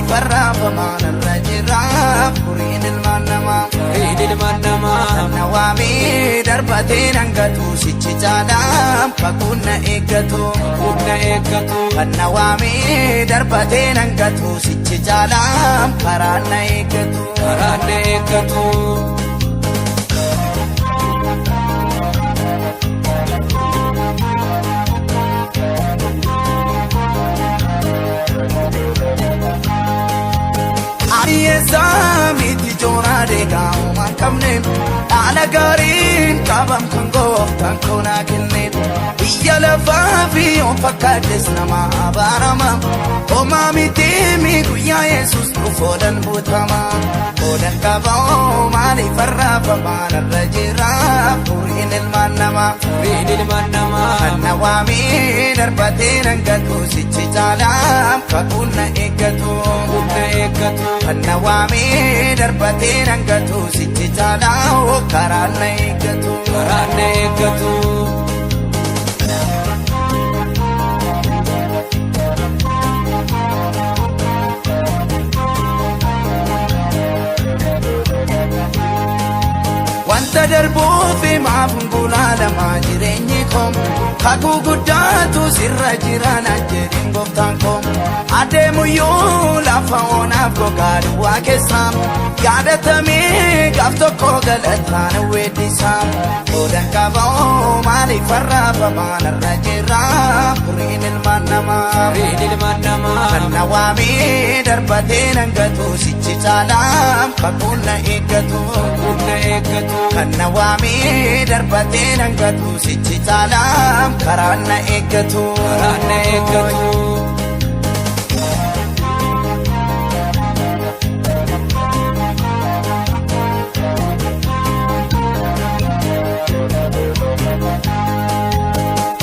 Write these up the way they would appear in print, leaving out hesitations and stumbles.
Maaliif arraafamaa narra jira furiin ilmaan namaa. Furiin ilmaan namaa. Kan na waamee darbatee nan gatu sichi caalaa kakuun na eeggatu. Kakuun na eeggatu. Kan na waamee darbatee nan gatu sichi caalaa karaan na eeggatu. Karaan na eeggatu. Ani eessaa miti joonaa deegaa uumaan qabne dhaala gaariin qabam kan gooftaan koo naa kenne biyya lafaa fi yoon fakkaaddes nama abaarama homaa miti mi guyyaa Yesus dhufu oolan buutama oolan qaba maaliif arraafamaa narra jira furiin ilmaan namaa. Furiin ilmaan namaa. Kan na waamee darbatee nan gatu sichi caalaa kakuun na eeggatu. Kakuun na eeggatu. Kan na waamee darbatee nan gatu sichi caalaa karaan na eeggatu. Karaan na eeggatu. Wanta darbuuf maaf gulaalamaa jireenyi koo kakuu guddaatu sirra jira naan jedhin gooftaan koo adeemuyyuu lafa onaaf gogaa duwwaa keessa yaadatamee gaaf tokko galataan weeddisa qoodan qaba maaliif arraafamaa narra jira furiin ilmaan namaa. Furiin ilmaan namaa. Kan na waamee darbatee nan gatu sichi caalaa kakuun na eeggatu. Kakuun na eeggatu. Kan na waamee darbatee nan gatu sichi caalaa karaan na eeggatu. Karaan na eeggatu.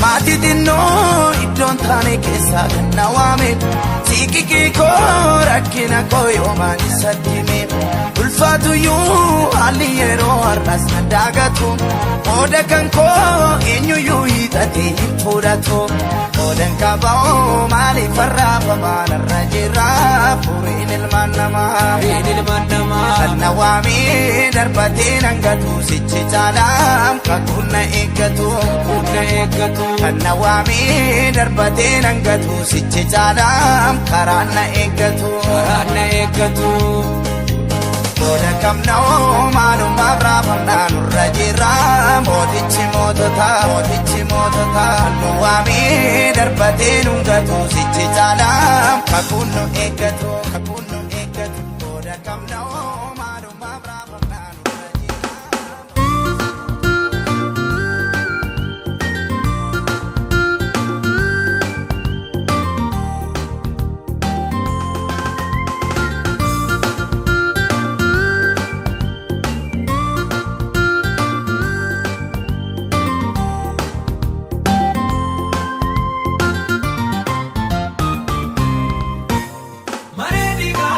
Maatii xinnoo iddoon taane keessaa kan na waame siiqiqii koo rakkina koo yoomaan isatti hime ulfaatuyyuu haalli yeroo har'as na daagatu qooda kan koo eenyuyyuu hiixatee hin fudhatu qoodan qaba maaliif arraafamaa narra jira furiin ilmaan namaa. Furiin ilmaan namaa. Kan na waamee darbatee nan gatu sichi caalaa kakuun na eeggatu. Kakuun na eeggatu. Kan na waamee darbatee nan gatu sichi caalaa karaan na eeggatu. Karaan na eeggatu. Qooda qabna maalumaaf raafamnaa nurra jira mootichi moototaa mootichi moototaa nu waamee darbatee nun gatu sichi caalaa kakuun nu eeggatu kakuun nu eeggatu qooda qabna maalumaaf raafamnaa nurra jira. Mareediga.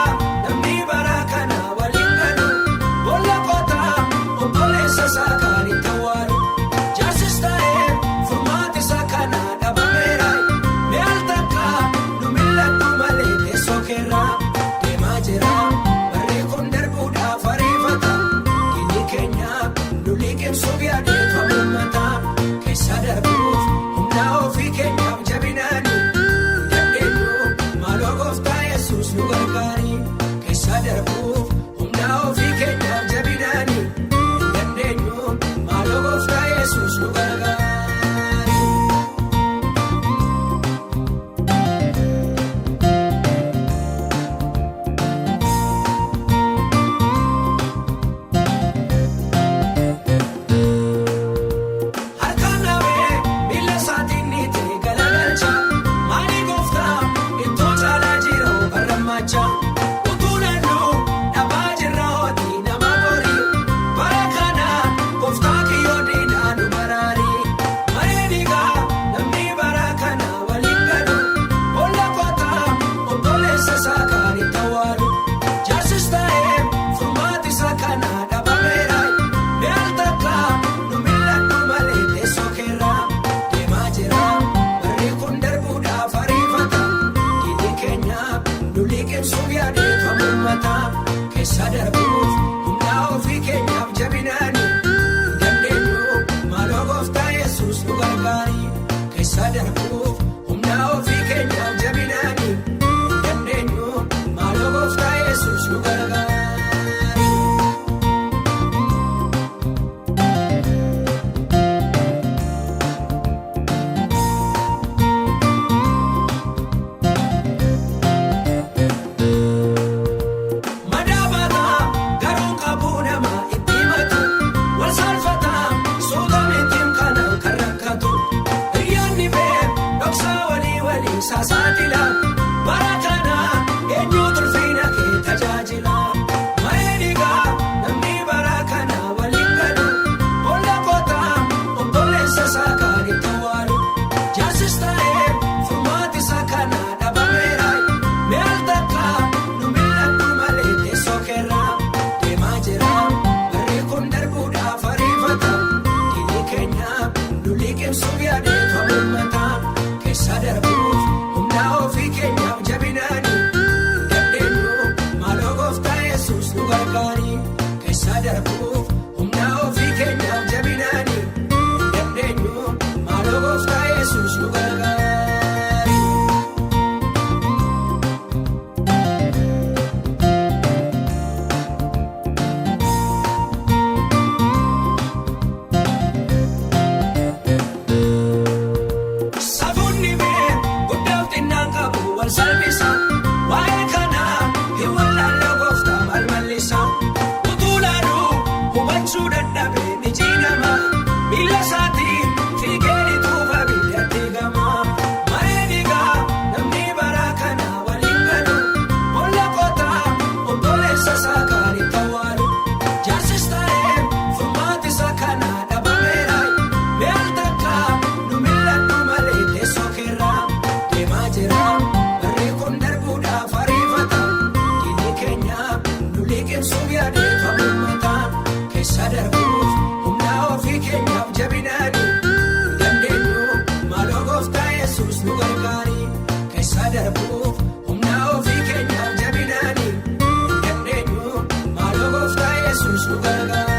Obsuu dadhabee ni ciidama miila isaatiin fiigee ni tuufa biyyatti gama. Maree dhiigaa namni bara kana waliin galu boolla qotaa obboleessa isaa kan itti awwaalu. Jaarsis ta'ee furmaati isaa kana dhabameera mi'aal takka nu mil'adhu malee teessoo keerraa deemaa jira. Barri kun darbuudhaaf ariifata diinni keenya nu liqimsuuf yaadeetu uummata keessa darbuuf humna ofii keenyaaf jabinaani hin dandeenyu maaloo gooftaa Yesuus nu gargaari keessa darbuuf humna ofii keenyaaf jabinaani hin dandeenyu maaloo gooftaa Yesuus nu gargaari.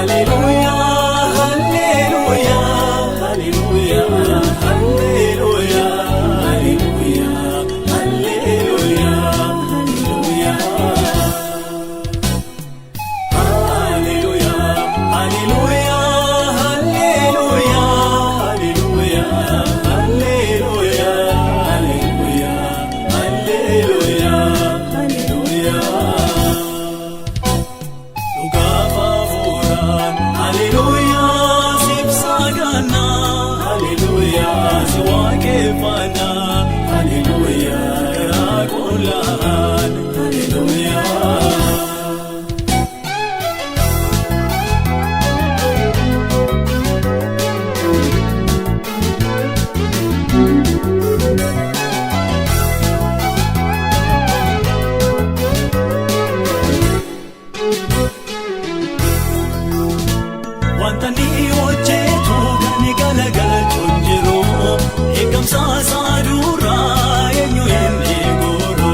Hallelujah, hallelujah, hallelujah, hallelujah, hallelujah, hallelujah, hallelujah. Hallelujah, hallelujah, hallelujah, hallelujah, hallelujah, hallelujah, hallelujah, hallelujah. Dhugaaf hafuuraan, hallelujah, siif saganna, hallelujah, si waaqeffanna, hallelujah, garaa qollaan, hallelujah. Wanta ni hojjetu kan galagalchuun jiru, eeggamsa isaa duraa eenyu inni goru.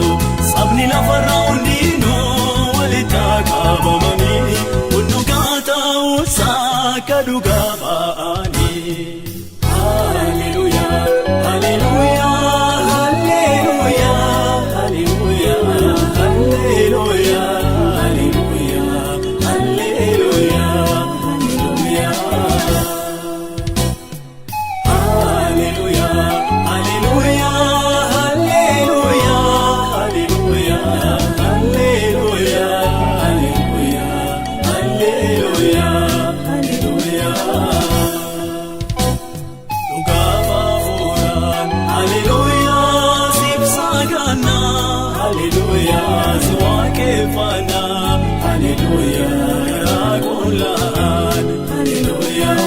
Sabni lafarraa hundinuu walitti qabamanii, kun dhugaa ta'uusaa akka dhugaa ba'anii. Hallelujah, hallelujah, hallelujah, hallelujah, hallelujah, hallelujah, hallelujah, hallelujah. Hallelujah, hallelujah, hallelujah, hallelujah, hallelujah, hallelujah, hallelujah, hallelujah. Dhugaaf hafuuraan, hallelujah, siif saganna, hallelujah, si waaqeffanna, hallelujah, garaa qollaan, hallelujah.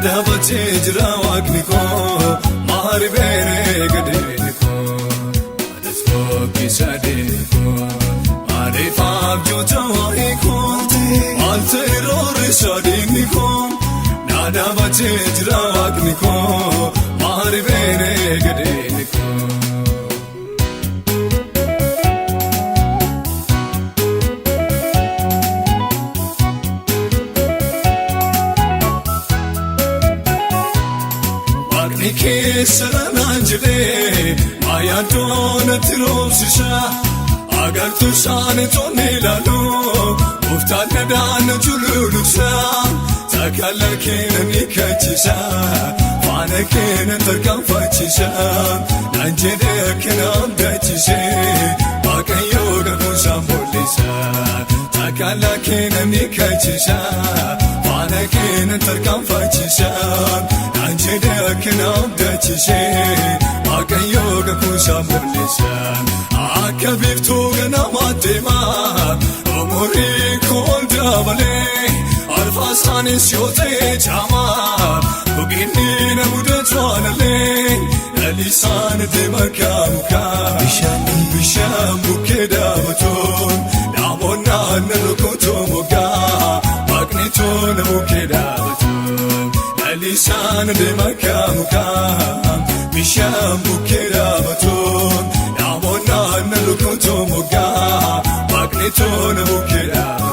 Dhaabatee jira waaqni koo maari beeree gadeeni koo adas fokkisa deekoo maaliif abjoota waa'ee koo maal ta'e roorri sadiinni koo dhaabatee jira waaqni koo maari beeree gadeeni koo. Waaqni keessa naan jedhee maayyaaddoon natti roobsisa. Agartuu isaanii tonni ilaalu gooftaan nadaan na cululuqsa. Takkaala keenya ni kachisa faana keenya tarkaanfachisa. Naan jedhee akka naam dachise waaqayyoo gafuusaan mul'isa. Takkaala keenya ni kachisa faana keenya tarkaanfachisa. Naan jedhee akka naam dachise waaqayyoo gafuusaan mul'isa. Akka biiftuu ganamaa deemaa umurii kool dabalee alfaasaanis yoo ta'e jaamaa gogiinni na mudatu aanalee lalisaan deema kaamukaa bishaan bukkee dhaabatuun namoonnaan na rukutu mukaa waaqni tola bukkee dhaabatuun lalisaan deema kaamukaa bishaan bukkee dhaabatuun namoonnaan na rukutu mukaa waaqni tola bukkee dhaabatuun.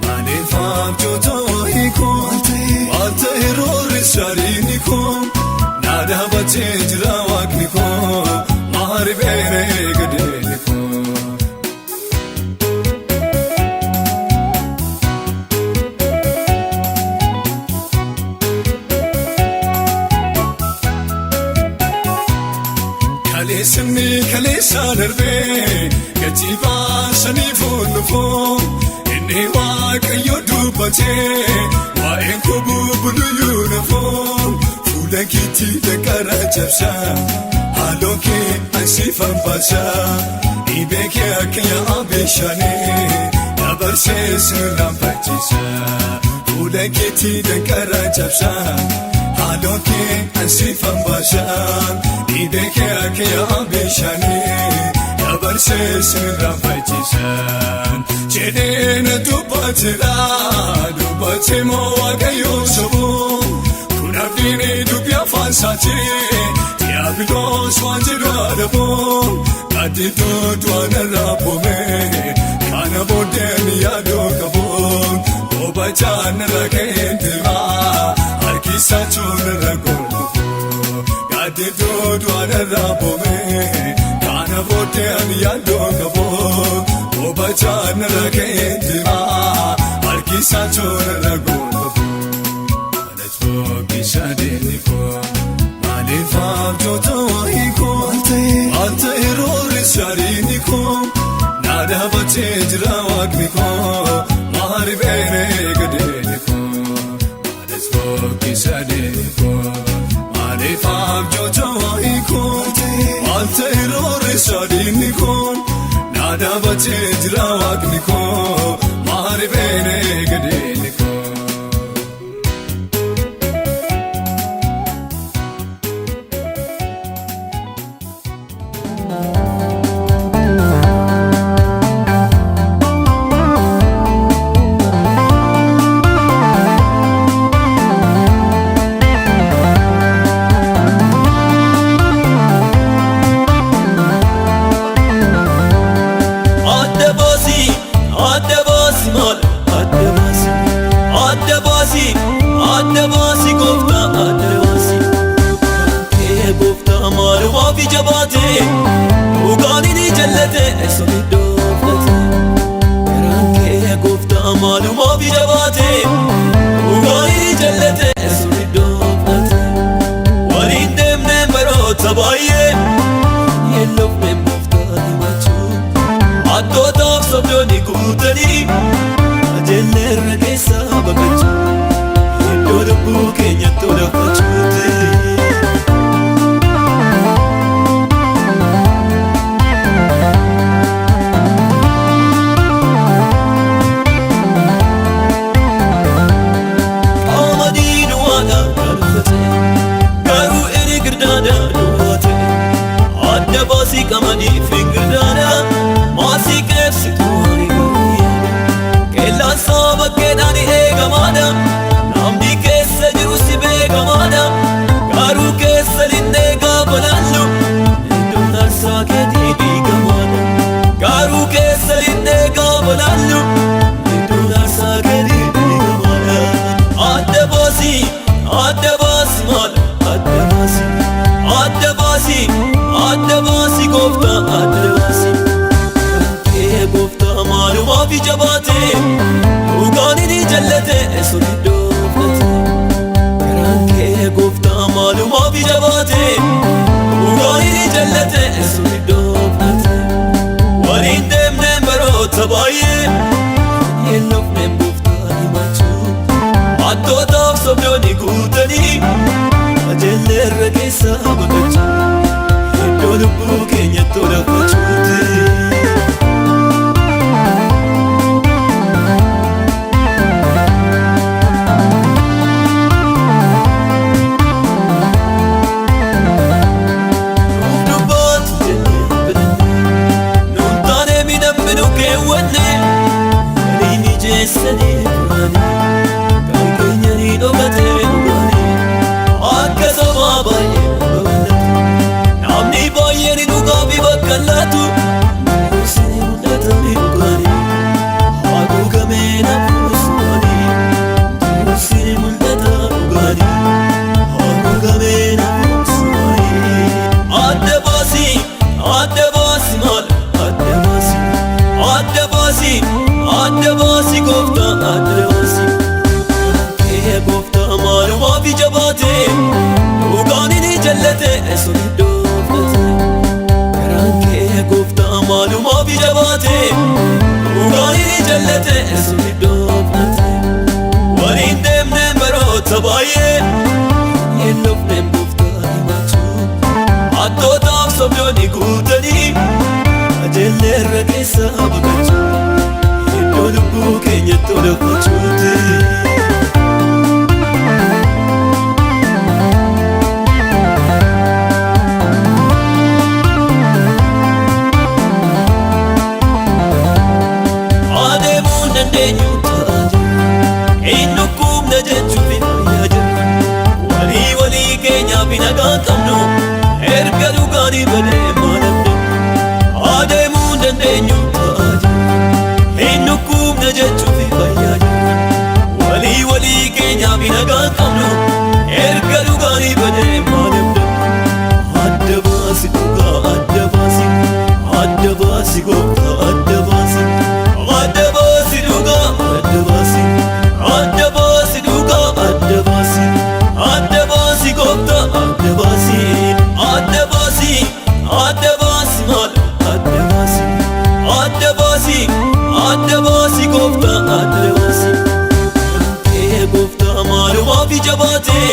Maaliif abjoota waa'ee koo maal ta'e roorri sadiinni koo na dhaabatee jira waaqni koo maari beeree gadeeni koo. Kaleessinni kaleessa darbee gatii baasanii fuullufoo inni waaqayyo dubbatee waa'een koo bubbuluyyuu nafoo fuula keetti danqara cabsa haaloo kee ansiifan baasa dhibee kee akka yaa'aa bishaanii dabarsee sirnaan fachiisa fuula keetti danqara cabsa. Haaloo kee ansiifan baasa dhibee kee akka yaa'aa bishaanii dabarsee sirnaan fachiisan. Jedheen dubbatira dubbatee moo waaqayyoon sobu kun abdiin dubbii afaan isaati diiyaabiloos waan jedhu adabu gaaddidduu du'aan irraa boome kana booddeen yaaduu qabu bobachaan irra ka'een deemaa. Harkisachuun irra golbuuf gaaddidduu du'aan irra boome kana booddeen yaaduu qabu bobachaan irra ka'een deemaa harkisachuun irra golbuuf. Mana deemni koo maaliif abjoota wayii koo maal ta'e roorri shariini koo na dhaabatee jira waaqni koo maali beeree gadeeni koo. Maaliif abjoota wayii koo maal ta'e roorri shariini koo na dhaabatee jira waaqni koo maali beeree gadeeni koo. Adda baasii, adda baasii maal, adda baasii, adda baasii, adda baasii gooftaa, adda baasii. Kee gooftaa maalumaaf ija baatee, dhugaan inni jallate sun iddoo fudhate. Garaan kee gooftaa maalumaaf ija baatee, dhugaan inni jallate sun iddoo fudhate. Waliin deemnee baroota baay'ee, yeelloofnee gooftaa himachuu. Addootaaf sobdoonni guutanii ajeelleerra keessa baqachuu iddoo lubbuu keenyatti olfachuuti. Qaama diinuwaadha kan uffate garuu inni girdaadha duwwaa ta'e adda baasii qamadii fi girdaadha maasii qeebsituu hani garuu yaada qeellaan isaa bakkeedhaan eegamaadha namni keessa jiru si beekamaadha garuu keessa linnee gaafa laallu iddoon aarsaa keetii diigamaadha garuu keessa linnee gaafa laallu iddoon aarsaa keetii diigamaadha adda baasii adda baasii maal adda baasii adda baasii adda baasii gooftaa Maanguddoonni guutanii ajeelleerra keessa baqachuu iddoo lubbuu keenyatti olfachuuti. Adeemuu dandeenyu ta'aa jira. Inni dhukkubna jechuuf fayyaa jira. Walii walii keenyaaf nagaa qabnu erga dhugaanii badee maal abdannu. Adeemuu dandeenyu ta'aa jira. Inni dhukkubna jechuuf fayyaa jira. Walii walii keenyaaf nagaa qabnu erga dhugaanii badee maal abdannu. Adda baasi dhugaa, adda baasi, adda baasi gooftaa, adda baasi, adda baasi dhugaa, adda baasi, adda baasi dhugaa, adda baasi, adda baasi gooftaa, adda baasi, adda baasi, adda baasi maal, adda baasi, adda baasi, adda baasi gooftaa, adda baasi. Kee gooftaa maalumaaf jabaatee